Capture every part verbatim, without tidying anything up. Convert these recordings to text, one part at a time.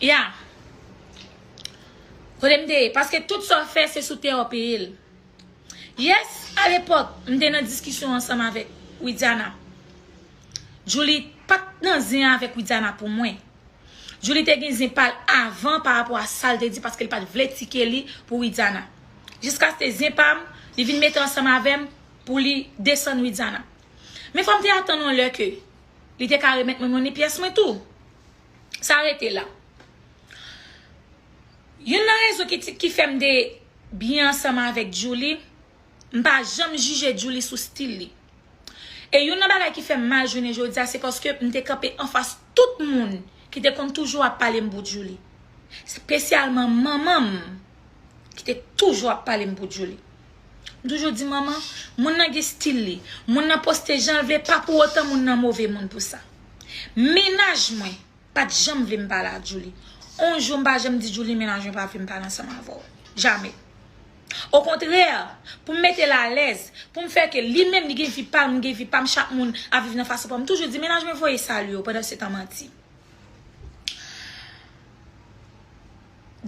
Ya. Kote m te ye? Paske tout sa w fè, se sou tè w peye l. Yes, alepòk, m te nan diskisyon ansanm avèk Widiana. Julie pa t nan zen avèk Widiana pou mwen. Julie te gen zen pa l avan pa rapò a sa l te di, paske l pa t vle tike li pou Widiana. Jiskaske zen pa m, li vin mete ansanm avè m pou li desann Widiana. Men fò m te atann yon lè ke li te ka remèt mwen monnen pyès mwen tou. Sa rete la. Youn nan rezon ki, ki fè m te byen ansanm avèk Julie, m pa janm jije Julie sou stil li. E youn nan bagay ki fè m mal jounen jodi a, se paske m te kanpe anfas tout moun ki te konn toujou ap pale m pou Julie. Espesyalman manman m, ki te toujou ap pale m pou Julie. M toujou di, manman, moun nan gen stil li. Moun nan poste jan l vle, pa pou otan moun nan move moun pou sa. Mennaj mwen pa t janm vle m pale ak Julie. On jou m pa janm di Julie, mennaj mwen pa vle m pale ansanm avè w. Jamè. Okontrè, pou m mete l alèz, pou m fè ke li menm li gen vi pa l, m gen vi pa m, chak moun ap viv nan fason pa m. M toujou di, mennaj mwen voye salye w, pandan se tan manti.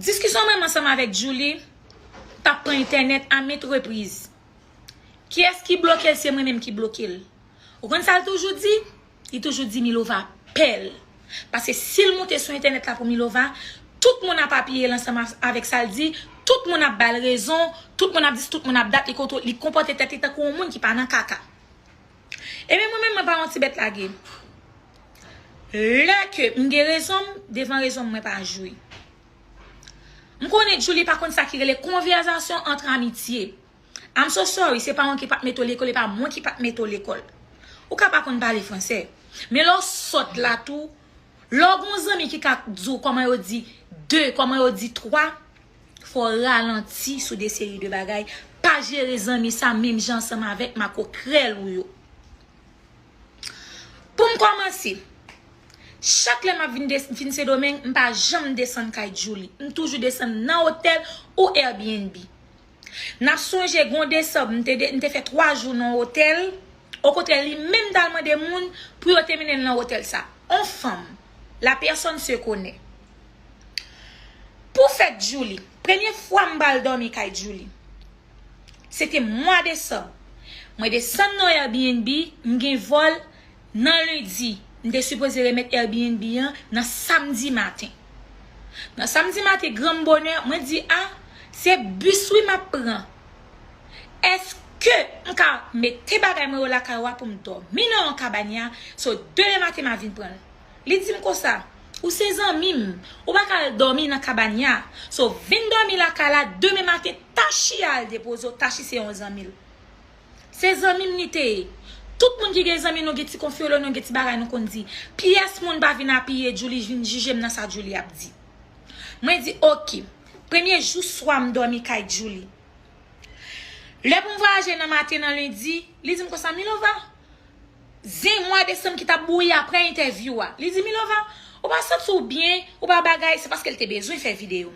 Diskisyon mwen ansanm avèk Julie t ap pran entènèt a ment repriz. Kiyès ki bloke l? Se mwen menm ki bloke l. Ou konn sa l toujou di? Li toujou di Milova pè l. Paske si l moute sou entènèt la pou Milova, tout moun ap apiye l ansanm avèk sa l di, tout moun ap ba l rezon, tout moun ap di, tout moun ap dat, li kontwo-, li konpòte tèt li tankou yon moun ki pa nan kaka. Ebyen, mwen menm, mwen pa yon ti bèt lage. Lè ke m gen rezon m, devan rezon m, mwen pa jwe. M konnen Julie pa konn sa ki rele konvèsasyon ant amitye. I'm so sorry, se pa mwen ki pa t mete w lekòl, e pa mwen ki pa t mete w lekòl. Ou ka pa konn pale fransè. Men lè w sòt la tou, lè w gen yon zanmi ki ka di w kòman yo di de, kòman yo di twa, fò w ralanti sou de seri de bagay. Pa jere zanmi sa menm jan ansanm avèk makokrèl ou yo. Pou m kòmanse, chak lè m ap vin, des- vin Sendomeng, m pa janm desann kay Julie. M toujou desann nan otèl ou Airbnb. N ap sonje, gen yon desanm, m te, de- m te fè twa jou nan otèl. Okontrè, li menm t al mande moun pou yo te mennen l nan otèl sa. On fanm, la personne se connaît. Pou fèt Julie, premye fwa m pral dòmi kay Julie, se te mwa desanm. Mwen desann nan Airbnb, m gen vòl nan lendi. M te sipoze remèt Airbnb an nan samdi maten. Nan samdi maten, granm bonè, mwen di, a, se bis wi m ap pran. Èske m ka mete bagay mwen yo lakay ou a pou m dòmi nan yon kabanya? So, demen maten, m a vin pran l. Li di m konsa, ou se zanmi m, ou pa ka al dòmi nan kabanya. So, vin dòmi lakay la, demen maten, Tachi al depoze w, Tachi se yon zanmi l. Se zanmi m li te ye. Tout moun ki gen zanmi nou gen ti konfyolo, nou gen ti bagay nou konn di. Pyès moun pa vin apiye Julie, vin jije m nan sa Julie ap di. Mwen di, oke. Premye jou swa m dòmi kay Julie. Lè pou m vwayaje nan maten nan lendi, li di m konsa, Milova, zen mwa desanm ki t ap bouyi apre entèvyou a. Li di, Milova, ou pa santi w byen, ou pa bagay, se paske l te bezwen fè videyo.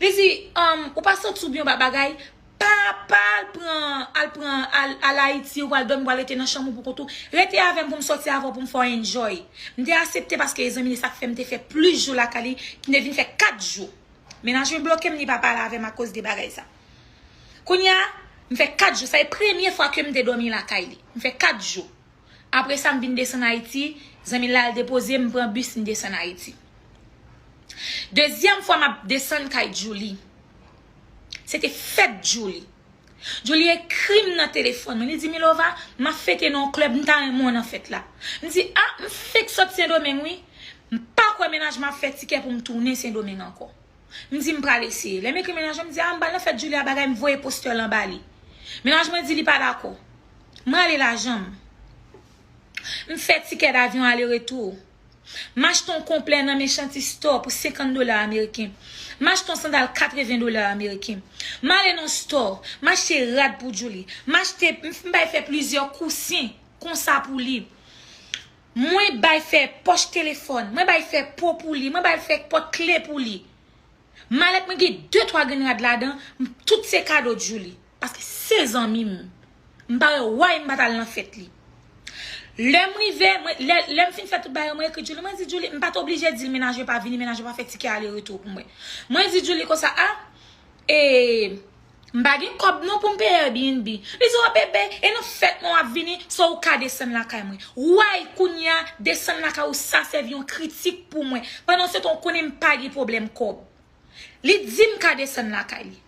Li di, um, ou pa santi w byen, ou pa bagay, pa, pa al pran, al pran, al, al Ayiti, ou pral dòmi, ou pral rete nan chanm ou pou kont ou. Rete avè m pou m sòti avè w, pou m fè w enjoy. M te aksepte paske e zanmi li, sa k fè m te fè plis jou lakay li, m te vin fè kat jou. Mennaj mwen bloke m, li pa pale avè m akoz de bagay sa. Kounye a, m fè kat jou. Sa e premye fwa ke m te dòmi lakay li. M fè kat jou. Apre sa, m vin desann Ayiti. Zanmi l la al depoze m, m pran bis, m desann Ayiti. Dezyèm fwa m ap desann kay Julie. Se te fèt Julie. Julie ekri m nan telefòn mwen. Li di, Milova, m ap fete nan yon klèb, m ta renmen w nan fèt la. M di, a, m fèk sot Sendomeng wi. M pa kwè mennaj mwen ap fè tikè pou m tounen Sendomeng ankò. M di m pral eseye. Lè m ekri mennaj mwen, m di, a, m pral nan fèt Julie a, bagay, m voye postè l anba li. Mennaj mwen di li pa dakò. M rale lajan m. M fè tikè davyon ale retou. M achte yon konplè nan Merchant Store pou senkant dola ameriken. M achte yon sandal katreven dola ameriken. M ale nan store, m achte rad pou Julie. M achte, m, m bay fè plizyè kousen konsa pou li. Mwen bay fè pòch telefòn, mwen bay fè po pou li, mwen bay fè pòt kle pou li. Malèt mwen gen de twa grenn rad ladan, m, tout se kado Julie. Paske se zanmi m. M pa wè why m pa t al nan fèt li. Lè m rive, mwen, lè, lè m fin fè tout bagay, mwen ekri Julie, mwen di Julie, m pa t oblije di l mennaj mwen pa vini, mennaj mwen pa fè tikè ale retou pou mwen. Mwen di Julie konsa, a, e, m pa gen kòb non pou m peye Airbnb. Li di, o bebe, e nan fèt mwen w ap vini, so ou ka desann lakay mwen. Why kounye a, desann lakay ou sa sèvi yon kritik pou mwen. Pandan se tan ou konnen m pa gen pwoblèm kòb. Li di m ka desann lakay li.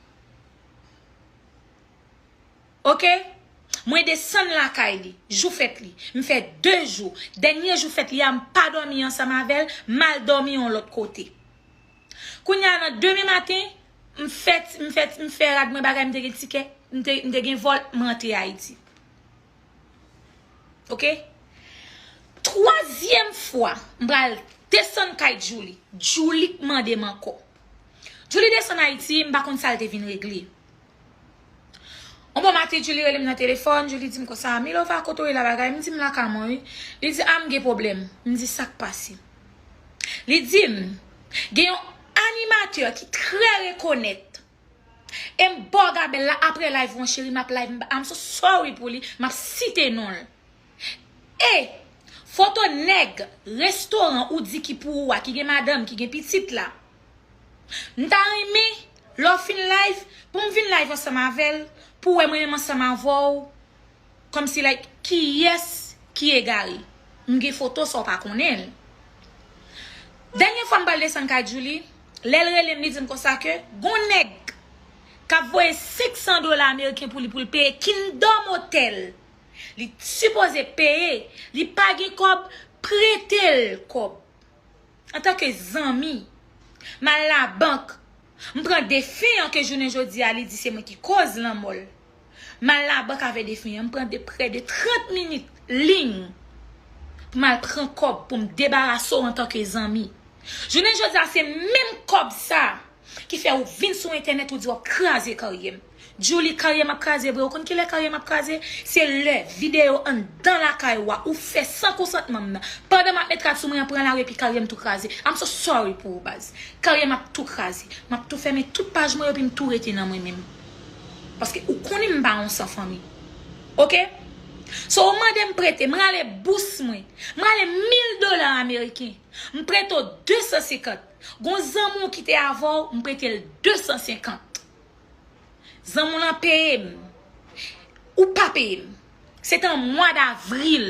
Oke? Mwen desann lakay li, jou fèt li. M fè de jou. Dènye jou fèt li a, m pa dòmi ansanm avè l, m al dòmi yon lòt kote. Kounye a nan demen maten, m fè, m fè, m fè rad mwen bagay, m te gen tikè, m te, m te gen vòl, m rantre Ayiti. Oke? Twazyèm fwa, m pral desann kay Julie. Julie k mande m ankò. Julie desann Ayiti, m pa konn sa l te vin regle. On bon maten, Julie rele m nan telefòn, Julie di m konsa, Milova, kote w ye la bagay? M di m lakay mwen, wi. Li di, a, m gen pwoblèm. M di, sa k pase? Li di m, gen yon animatè ki trè rekonèt. E m ba w gabèl la apre live, mon cheri, m ap live, m, I'm so sorry pou li, m ap site non l. E foto nèg restoran ou di ki pou ou a, ki gen madanm, ki gen pitit la. M ta renmen, lè w fin live, pou m vin live ansanm avè l, pou w wè mwen menm ansanm avè w, kòmsi, like, kiyès ki egare. M gen foto sa w pa konnen l. Dènye fwa m pral desann kay Julie, lè l rele m, li di m konsa ke gon nèg k ap voye senk san dola ameriken pou li, pou l peye Kingdom Hotel. Li sipoze peye, li pa gen kòb, prete l kòb. Antanke zanmi, m al labank, m pran defen an ke jounen jodi a li di se mwen ki koz lanmò l. M al labank avè defen an, m pran de, prè de trant minit liy pou m al pran kòb pou m debarase w antanke zanmi. Jounen jodi a se menm kòb sa ki fè ou vin sou entènèt ou di w ap kraze karyè m. Julie, karyè m ap kraze vre. Ou konn kilè karyè m ap kraze? Se lè videyo anndan lakay ou a, ou fè san konsantman m nan. Pandan m ap met rad sou mwen an, pran lari epi karyè m tou kraze. I'm so sorry pou ou, baz. Karyè m ap tou kraze. M ap tou fèmen tout paj mwen yo epi m tou rete nan mwen menm. Paske ou konnen m pa yon san fanmi. Oke? So, ou mande m prete, m rale bous mwen. M rale mil dola ameriken. M prete w de san senkant. Gon zanmi w ki te avè w, m prete l de san senkant. Zanmi w lan peye m. Ou pa peye m. Se te an mwa davril.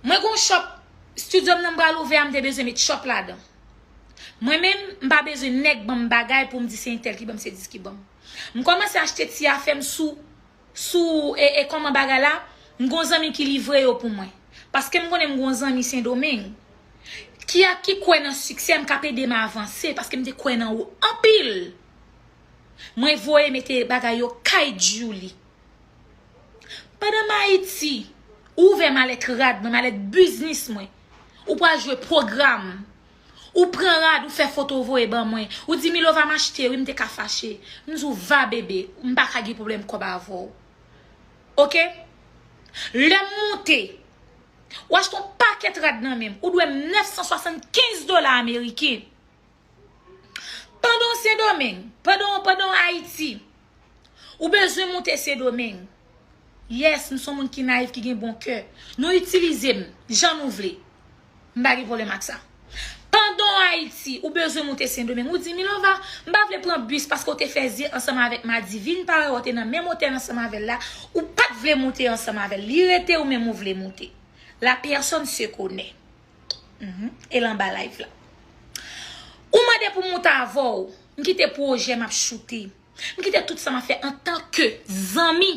Mwen gon shop, studio m nan m pral ouvè a, m te bezwen met shop ladan. Mwen menm, m pa bezwen nèg ban m bagay pou m di se entèl ki ban m, se dis ki ban m. M kòmanse achte ti afè m sou, sou, e, e kòman bagay la, m gon zanmi ki livre yo pou mwen. Paske m konnen m gon zanmi Sendomeng. Ki a, ki kwè nan siksè m, k ap ede m avanse, paske m te kwè nan ou anpil. Mwen voye mete bagay yo kay Julie. Pandan m Ayiti, ou ouvè malèt rad mwen, malèt biznis mwen. Ou pral jwe pwogram. Ou pran rad, ou fè foto, ou voye ban mwen. Ou di, Milova, m achte, wi, m te ka fache. M di w, va, bebe, m pa ka gen pwoblèm kòb avè w. Oke? Lè m moute, ou achte yon pakèt rad nan men m, ou dwe m nèf san swasannkenz dola ameriken. Pandan w Sendomeng, pandan w, pandan w Ayiti, ou bezwen moute Sendomeng. Yes, m se yon moun ki nayif, ki gen bon kè. Nou itilize m jan nou vle. M pa gen pwoblèm ak sa. Pandan w Ayiti, ou bezwen moute Sendomeng. Ou di, Milova, m pa vle pran bis paske w te fè zye ansanm avèk Madivine, parèy w te nan menm otèl ansanm avè l la, ou pa t vle moute ansanm avè l. Li rete ou menm ou vle moute. La personne se connaît. Mhm. E l anba live la. Ou mande pou m moute avè w, m kite pwojè m ap choute. M kite tout sa m ap fè antanke zanmi.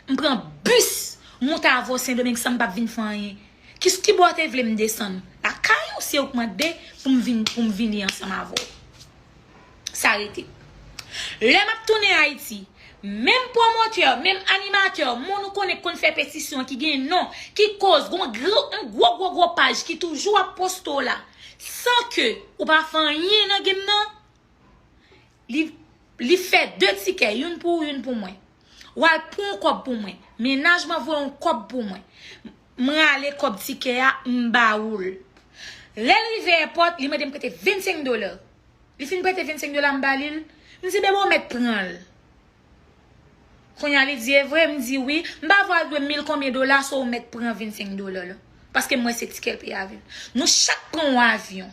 M pran bis, moute avè w Sendomeng san m p ap vin fè anyen. Ki, ki bò w te vle m desann? Lakay ou se ou k mande pou m vin, pou m vini ansanm avè w. Sa rete. Lè m ap tounen Ayiti, menm pwomotè, menm animatè, moun ou konnen k konn fè petisyon, ki gen non, ki koz, gon gwo, yon gwo, gwo, gwo paj ki toujou ap poste w la, san ke ou pa fè anyen nan game nan, li, li fè de tikè, youn pou ou, youn pou mwen. W al pran yon kòb pou mwen. Mennaj mwen voye yon kòb pou mwen. M rale kòb tikè a, m ba ou l. Lè l rive èpòt, li mande m prete vennsenk dola. Li fin prete vennsenk dola, m ba li l. M di, bebe, w mèt pran l. Kounye a li di, "E vre?" M di, "Wi." M pa vle al dwe mil konbyen dola, so ou mèt pran vennsenk dola la. Paske m wè se tikè l peye avyon. Nou chak pran yon avyon.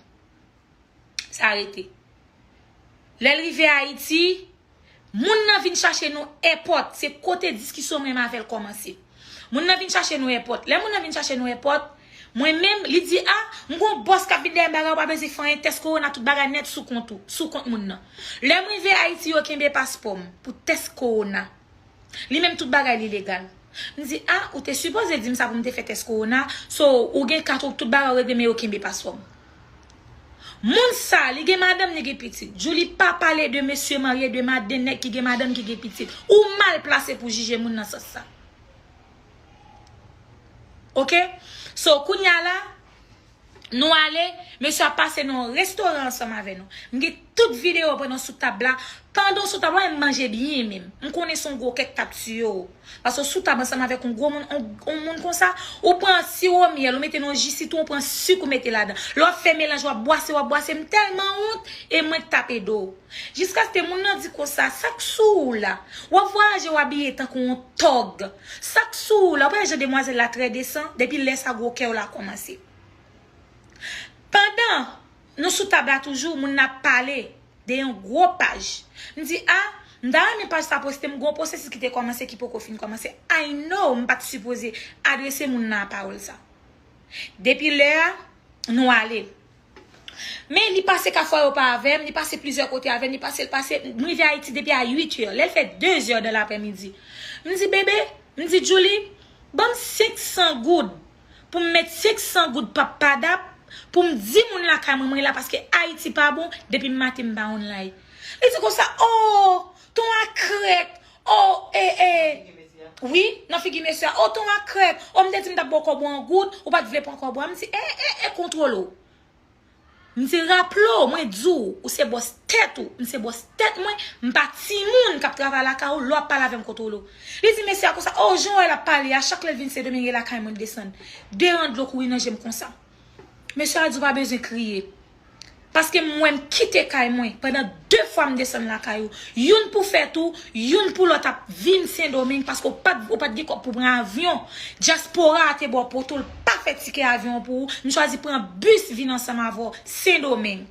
Sa rete. Lè l rive Ayiti, moun nan vin chache nou èpòt. Se kote diskisyon mwen avè l kòmanse. Moun nan vin chache nou èpòt. Lè moun nan vin chache nou èpòt, mwen menm, li di, "A, m gon bòs k ap vin dèyè m, bagay, ou pa bezwen fè anyen, tès kowona, tout bagay nèt sou kont ou, sou kont moun nan." Lè m rive Ayiti, yo kenbe paspò m pou tès kowona. Li menm tout bagay li legal. M di, "A, ou te sipoze di m sa pou m te fè tès kowona, so ou gen kat ou, tout bagay ou regle, men yo kenbe paspò m." Moun sa, li gen madanm, li gen pitit. Djouly pa pale de mesye marye, de maden nèg ki gen madanm, ki gen pitit. Ou mal plase pou jije moun nan sans sa. Oke? So, kounye a la, nou ale, mesye ap pase nan yon restoran ansanm avè nou. M gen tout videyo pandan sou tab la. Pandan w sou tab la, m manje byen menm. M konnen se yon gwo kèk k ap tiye w. Paske w sou tab ansanm avèk yon gwo moun, yon, yon moun konsa, ou pran siwo myèl, ou mete nan yon ji sitwon, ou pran sik, ou mete ladan. Lè w ap fè melanj, w ap bwase, w ap bwase. M tèlman wont, e mwen k tape do w. Jiskaske moun nan di konsa, "Sa k sou ou la? W ap vwayaje, w abiye tankou yon tòg. Sa k sou ou la?" Ou pa wè jan demwazèl la trè desan? Depi lè sa, gwo kè w la kòmanse. Pandan nou sou tab la toujou, moun nan ap pale de yon gwo paj. M di, "A, m ta renmen paj sa poste m." Gon pwosesis ki te kòmanse ki poko fin kòmanse. I know m pa t sipoze adrese moun nan a pawòl sa. Depi lè a, nou ale. Men li pase Kafou Ayopa avè m, li pase plizyè kote avè m, li pase, l pase, m rive Ayiti depi a uit è, lè l fè de zè dan laprèmidi. M di, "Bebe," m di, "Djouly, ban m senk san goud pou m met senk san goud pap padap, pou m di moun lakay mwen, mwen la, paske Ayiti pa bon, depi maten m pa online." Li di konsa, "O, ton a krèk, o, e, e, wi, nan figi mesye a, o, ton a krèk, o, m te di m t ap ba w kòb ou an goud, ou pa t vle pran kòb ou a." M di, "E, e, e, kontwole w." M di, "Raple w, mwen di w, ou se bòs tèt ou, m se bòs tèt mwen, m pa timoun k ap travay lakay ou, lè w ap pale avè m kontwole w." Li di mesye a konsa, "O, jan w wè l ap pale a, chak lè l vin Sendomeng e lakay mwen l desann. De ran dlo kouri nan je m konsa." Mesye a di, "Ou pa bezwen kriye. Paske m wè m kite kay mwen pandan de fwa m desann lakay ou. Youn pou fèt ou, youn pou lòt ap vin Sendomeng paske ou pa t, ou pa t gen kòb pou pran avyon. Dyaspora a te ba w poto, l pa fè tikè avyon pou ou. M chwazi pran bis vin ansanm avè w Sendomeng.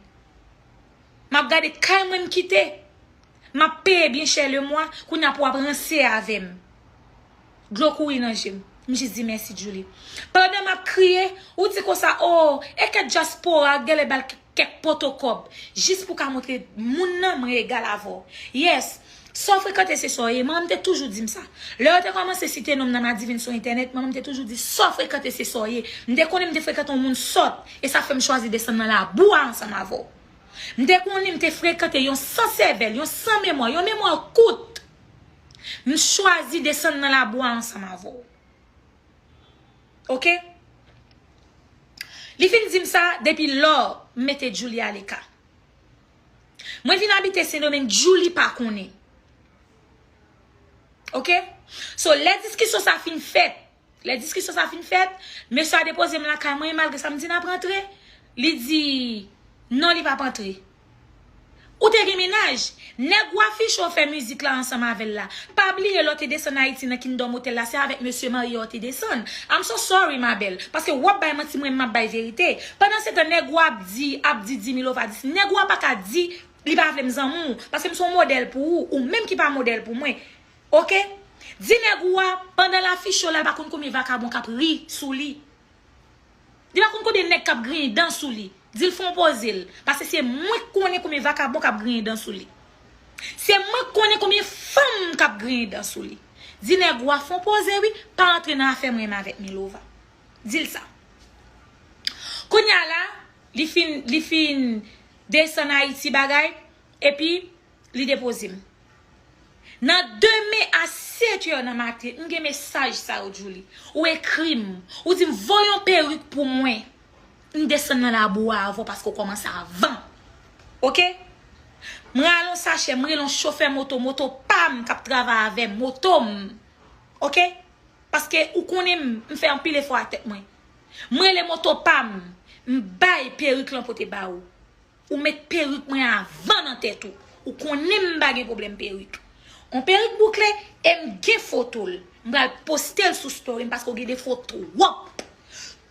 M ap gade kay mwen m kite. M ap peye byen chè lemwa, kounye a pou w ap ranse avè m." Dlo kouri nan je m. M jis di, "Mèsi, Djouly." Pandan m ap kriye, ou di konsa, "O, e kèk dyaspora, genlè ba l kèk poto kòb, jis pou ka montre moun nan mwen egal avè w." Yes, sa w frekante se sa w ye. Manman m te toujou di m sa. Lè yo te kòmanse site non m nan Madivin sou entènèt, manman m te toujou di, "Sa w frekante se sa w ye." M te konnen m te frekante yon moun sòt, e sa fè m chwazi desann nan labou a ansanm avè w. M te konnen m te frekante yon san sèvèl, yon san memwa, yon memwa kout. M chwazi desann nan labou a ansanm avè w. Oke? Li fin di m sa, depi lò, m mete Djouly aleka. Mwen vin abite Sendomeng, Djouly pa konnen. Oke? So, lè diskisyon sa fin fèt, lè diskisyon sa fin fèt, mesye a depoze m lakay mwen, malgre sa m di n ap rantre, li di, non, li p ap antre. Ou te gen mennaj. Nèg w afiche w fè mizik la ansanm avè l la. Pa bliye lè w te desann Ayiti nan Kingdom Hotel la, se avèk mesye marye w te desann. I'm so sorry, ma belle. Paske w ap bay manti, mwen m ap bay verite. Pandan se tan, nèg w ap di, ap di di Milova dis. Nèg w a pa ka di, li pa vle m zanmi w. Paske m se yon modèl pou ou. Ou menm ki pa modèl pou mwen. Oke? Di nèg ou a, pandan l afiche w la, l pa konn konbyen vakabon k ap ri sou li. Li pa konn konbyen nèg k ap griyen dan sou li. Di l fè yon poze l. Paske se mwen k konnen konbyen vakabon k ap griyen dan sou li. Se mwen k konnen konbyen fanm k ap griyen dan sou li. Di nèg ou a fè yon poze wi, pa antre nan afè mwen menm avèk Milova. Di l sa. Kounye a la, li fin, li fin desann Ayiti bagay, epi li depoze m. Nan demen a sèt è nan maten, m gen mesaj sa yo, Djouly. Ou ekri m. Ou di m, "Voye yon perik pou mwen." M desann nan labou a avè w paske w kòmanse avan. Oke? M rale yon sachè, m rele yon chofè moto, moto pa m k ap travay avè m, moto m. Oke? Paske ou konnen m, m fè anpil efò ak tèt mwen. M rele moto pa m, m bay perik lan pote ba ou. Ou met perik mwen avan nan tèt ou. Ou konnen m pa gen pwoblèm perik. On perik boukle, e m gen foto l. M pral poste l sou story m paske w gen defo twòp.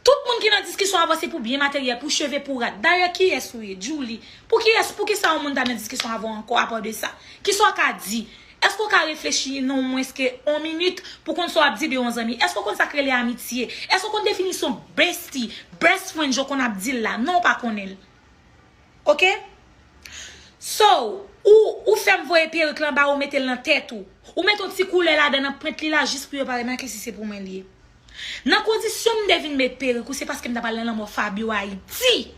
Tout moun ki nan diskisyon avè w se pou byen materyèl, pou cheve, pou rad. Dayè, kiyès ou ye, Djouly? Pou kiyès, poukisa yon moun ta nan diskisyon avè w ankò apre de sa? Kisa w ka di? Èske w ka reflechi nan omwens ke yon minit pou konn sa w ap di de yon zanmi? Èske w konn sa k rele amitye? Èske w konn definisyon bestie, best friend, jan w konn ap di l la? Non, w pa konnen l. Oke? So, ou, ou fè m voye perik lan ba ou, mete l nan tèt ou. Ou mete yon ti koulè ladan nan pwent li la jis pou yo pa remake si se pou mwen li ye. Nan kondisyon m te vin met perik ou, se paske m t ap al nan lanmò Fabio Ayiti.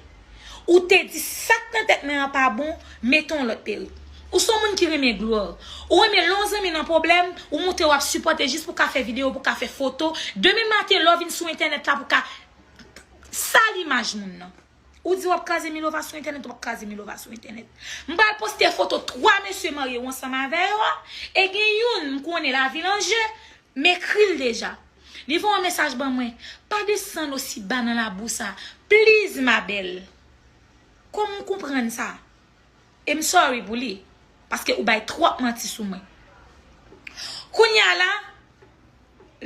Ou te di sa k nan tèt mwen an pa bon, mete yon lòt perik. Ou se yon moun ki renmen glwa. Ou renmen lè yon zanmi nan pwoblèm, ou montre w ap sipòte jis pou ka fè videyo, pou ka fè foto. Demen maten, lè w vin sou entènèt la pou ka sal imaj moun nan. Ou di w ap kraze Milova sou entènèt, w ap kraze Milova sou entènèt. M pral poste foto twa mesye marye ou ansanm avè yo a, e gen youn m konnen lavi l an je, m ekri l deja. Li voye yon mesaj ban mwen, pa desann osi ba nan labou sa, please ma belle. Kòman w konprann sa? E m sorry pou li, paske ou bay twòp manti sou mwen. Kounye a la,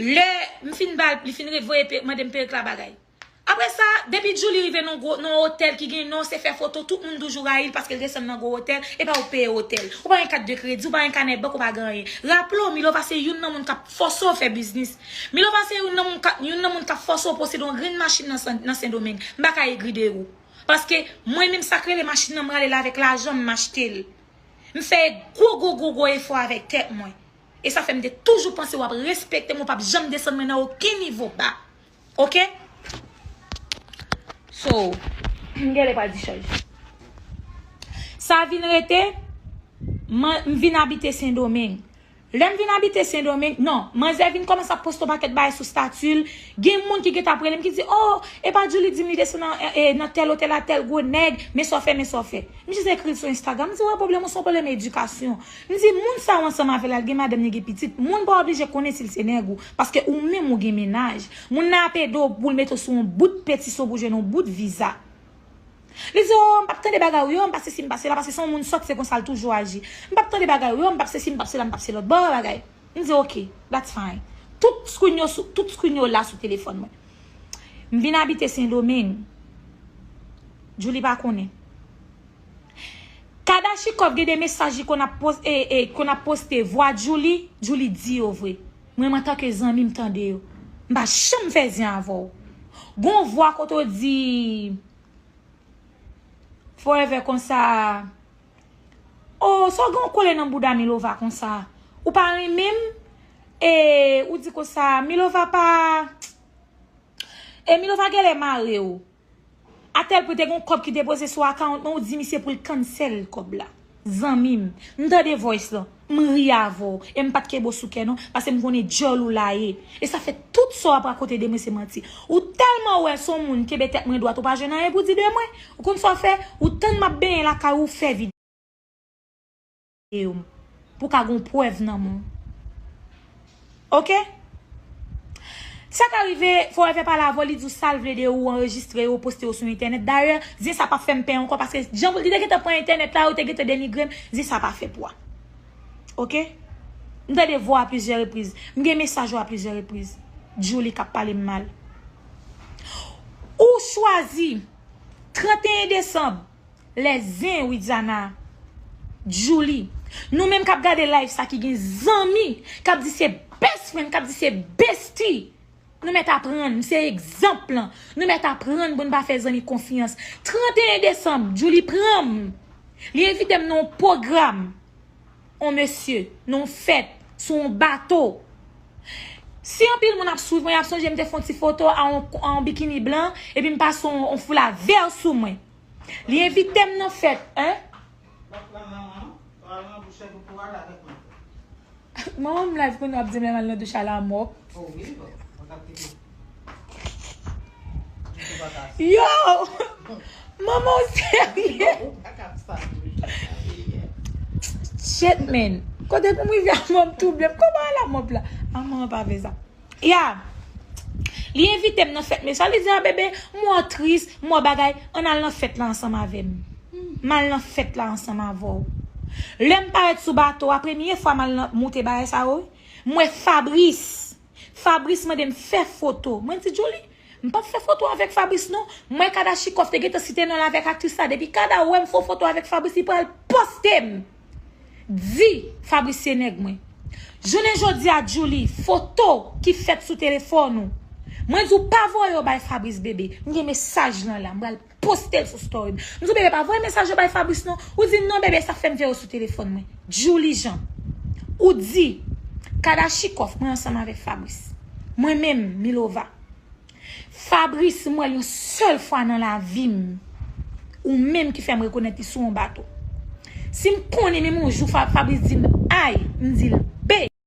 lè m fin ba l, li fin revoye pe-, mande m perik la bagay. Apre sa, depi Djouly rive nan gwo, nan otèl ki gen non, se fè foto, tout moun toujou rayi l paske l desann nan gwo otèl, e pa ou k peye otèl. Ou pa gen kat de kredi, ou pa gen kanè bank, ou pa gen anyen. Raple w, Milova se youn nan moun k ap fòse w fè biznis. Milova se youn nan moun k ap, youn nan moun k ap fòse w posede yon grenn machin nan Sen, nan Sendomeng. M pa ka egri de ou. Paske mwen menm sa k rele machin nan, m rale l avèk lajan m, m achte l. M fè gwo, gwo, gwo, gwo efò avèk tèt mwen. E sa fè m te toujou panse w ap respekte m, ou p ap janm desann mwen nan okenn nivo ba. Oke? So, m genlè pral discharge. Sa vin rete, man, m vin abite Sendomeng. Lè m vin abite Sendomeng, non, manzè vin kòmanse ap poste yon pakèt bagay sou stati l. Gen moun ki gentan ap rele m ki di, "Oh, epa Djouly di m li desann nan, e, e, nan tèl otèl a tèl gwo nèg, men sa w fè, men sa w fè." M jis ekri l sou Instagram, m di, "Wè pwoblèm ou, se yon pwoblèm edikasyon." M di, "Moun sa w ansanm avè l la, l gen madanm, li gen pitit. Moun pa oblije konnen si l se nèg ou, paske ou menm ou gen mennaj. Moun nan ap ede w pou l mete w sou yon bout petisyon pou jwenn yon bout viza." Li di, "Oh, m p ap tande bagay ou yo, m p ap sesi, m p ap sela, paske se yon moun sòt, se konsa l toujou aji. M p ap tande bagay ou yo, m p ap sesi, m p ap sela, m p ap se lòt bò bagay." M di, "Ok, that's fine." Tout screen yo sou, tout screen yo la sou telefòn mwen. M vin abite Sendomeng. Djouly pa konnen. Kadachikòv gen de mesaj li konn ap pos-, e, e, konn ap poste vwa Djouly, Djouly di yo vre. Mwen, mwen antanke zanmi, m tande yo. M pa janm fè zen avè w. Gon vwa kote w di, Forever konsa. Oh, sa w gen w kole nan bouda Milova konsa? Ou pa renmen m? E ou di konsa, Milova pa. E Milova genlè mare w. Atèl pwen te gen yon kòb ki depoze sou account mwen, ou di misye pou l cancel kòb la. Zanmi m, m tande voice lan. M ri avè w, e m pa t kenbe w sou kè non, paske m konnen djòl ou la ye. E sa fè tout sa w ap rakonte de mwen se manti. Ou tèlman wè se yon moun kenbe tèt mwen dwat, ou pa jwenn anyen pou di de mwen. Ou konn sa w fè? Ou tann m ap benyen lakay ou, ou fè videyo m pou ka gon prèv nan men w. Oke? Sa ka rive, Forever pale avè w, li di w sa l vle de ou, anrejistre yo, poste yo sou entènèt. Dayè, zen sa p ap fè m pè ankò, paske jan li te gentan pran entènèt la, yo te gentan denigre m, zen sa pa fè pwa. Oke? M tande vwa w a plizyè repriz. M gen mesaj ou a plizyè repriz. Djouly k ap pale m mal. Ou chwazi trannteyen desanm, lè zen Widiana, Djouly. Nou menm k ap gade live sa ki gen zanmi, k ap di se best friend, k ap di se bestie. Nou mèt aprann, m se egzanp lan. Nou mèt aprann pou n pa fè zanmi konfyans. Trannteyen desanm, Djouly pran m. Li envite m nan yon pwogram. On mesye, nan yon fèt, sou yon bato. Si anpil moun ap swiv mwen, y ap sonje m te fè yon ti foto a yon, a yon bikini blan, epi m pase yon, yon foula vè sou mwen. Li envite m nan fèt, en? Manman m live kounye a ap di m lè m al nan douch a la mòp. Yo! Manman w serye? Shit, man. Kote pou m rive a mòp twouble m? Kòman la mòp la? A manman pa vle sa. Ya. Li envite m nan fèt mesye a. Li di, "A bebe, m wè w tris, m wè w bagay. Ann al nan fèt la ansanm avè m." M al nan fèt la ansanm avè w. Lè m parèt sou bato a, premye fwa m al nan- moute bagay sa yo, m wè Fabrice. Fabrice mande m fè foto. Mwen di, Djouly, m p ap fè foto avèk Fabrice non. Mwen Kadachikòf te gentan site non l avèk aktris la. Depi Kada wè m fè foto avèk Fabrice, li pral poste m. Di Fabrice se nèg mwen. Jounen jodi a, Djouly, foto ki fèt sou telefòn ou. Mwen di w pa voye yo bay Fabrice bebe. M gen mesaj lan la. M pral poste l sou story m. M di w bebe pa voye mesaj yo bay Fabrice non. Ou di non bebe sa fè m voye yo sou telefòn mwen. Djouly Jean. Ou di Kadachikòf mwen ansanm avèk Fabrice. Mwen menm, Milova. Fabrice, m wè l yon sèl fwa nan lavi m. Ou menm ki fè m rekonèt li sou yon bato. Si m konnen menm yon jou Fa- Fabrice di m ay, m di l be.